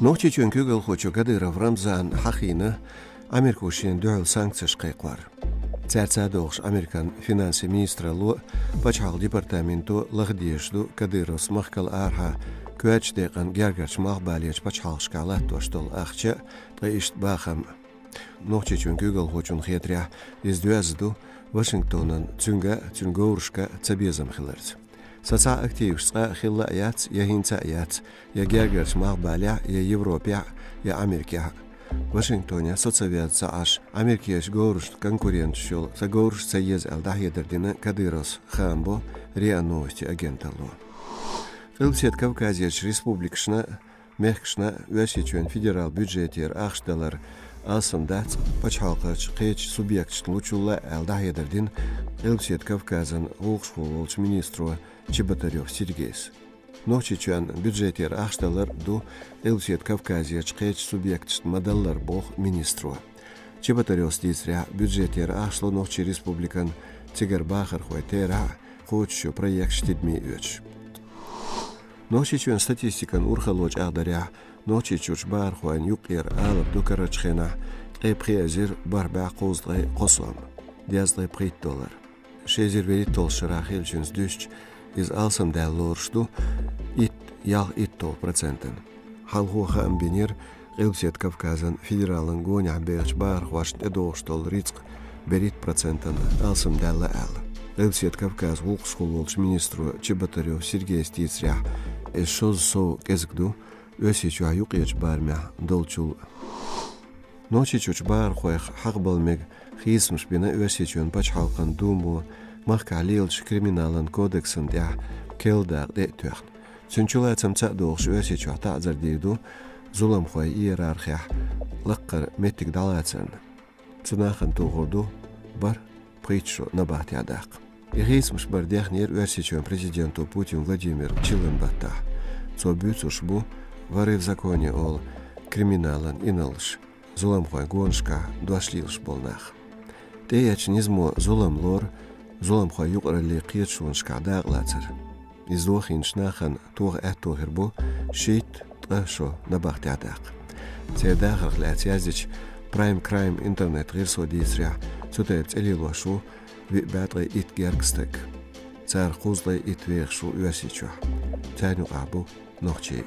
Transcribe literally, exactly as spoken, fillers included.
Нохчийчоьнан куьйгалхочо Кадыров Рамзана хьахийна Ӏамеркашна дуьхьал санкцеш кхайкхор. Цаьрца догӀуш Ӏамеркан финансийн министралло а, пачхьалкхан департаменто а лаха дезаш ду Кадыровс махкал арахьа коьртачу декъана гергарчу малхбалерчу пачхьалкхашкахь латтош долу ахча а, ткъа иштта бахам а. Нохчийчоьнан куьйгалхочунна хетарехь, иза доьзна ду Вашингтонан цуьнга а, цуьнан говрашка а цабезам хиларца. Сан цхьа а активаш цкъа а хилла а яц, я хӀинца а яц, я гергарчу малхбалехь, я Европехь, я Ӏамеркехь. Вашингтонехь со ца веза ца Ӏаш, Ӏамеркерчу говрашна конкуренташ йолу сан говраш а ца еза аьлла дӀахьедар дина Кадыровс, хаам бо РИА Новости агенталло. Къилбаседа Кавказерчу республикашна а, мехкашна а Оьрсийчоьнан федерал бюджетера ахча далар алсам дац пачхьалкхерчу кхечу субъекташна лучул а аьлла дӀахьедар дина Къилбаседа Кавказан гӀуллакхашхула волчу министро Чеботарёв Сергейс. Нохчийчоьнан бюджетера ахча далар а ду Къилбаседа Кавказерчу кхечу субъекташна ма-даллара, боху министро. Чеботарёвс дийцарехь, бюджетера ахча ло Нохчийн республикана цигара бахархой терахь а, кхочуш йолу проекташ тидаме оьцуш. Нохчийчоьнан статистикан урхалло чӀагӀдарехь, Нохчийчуьрчу бахархойн юккъера алапа ду карарчу хенахь ткъе пхи эзар бархӀ бӀе кхузткъе кхо сом, дезткъе пхийтта доллар. Ши эзар вуьрхӀитталгӀачу шарахь хиллачуьнца дуьстича, иза алсамдаьлла лоруш ду итт ялх итталгӀа процентана. Хьалхо хаам бинера Къилбаседа Кавказан федералан гонехь бехачу бахархошна тӀедогӀуш долу рицкъ берхӀитта процентана алсамдаьлла аьлла. Къилбаседа Кавказан гӀуллакхашхула волчу министро Чеботарёв Сергейс дийцарехь, иза шозза сов кӀезиг ду Оьрсийчохь юккъерчу барамехь долчул а. Нохчийчуьрчу бахархойх хьакхабала мега хийцамаш бина Оьрсийчоьнан пачхьалкхан Думо махкахь лелачу криминалан кодексан тӀехь керла дакъа тӀе а тоьхна. Цуьнан чулацамца а догӀуш, Оьрсийчохь таӀзар дийр ду зуламхойн иерархехь лаккхара меттиг дӀалацарна. Цу нахана тухур ду бархӀ пхийтта шо набахтехь даккха. И хийцамаш бар дехнера Оьрсийчоьнан президенто Путин Владимира чиллан баттахь. Цо буьйцурш бу «воры в законе» олу криминалан инарлаш, зуламхойн гонашкахь дош лелаш болу нах. ТӀеэцначу низамо зулам лору зуламхойн юкъараллин кхеташонашкахь дакъалацар. Иза дохийначу нахана тоха аьтто хир бу шийтта ткъа шо набахтехь даккха. Церан дахарх лаьцна яздечу Prime Crime интернет-гӀирсо дийцарехь, цу тайпа цӀе лелош ву виъ бӀе ткъе итт гергга стаг. Царах кхузткъе итт вехаш ву Оьрсийчохь. Царна юкъахь бу нохчий.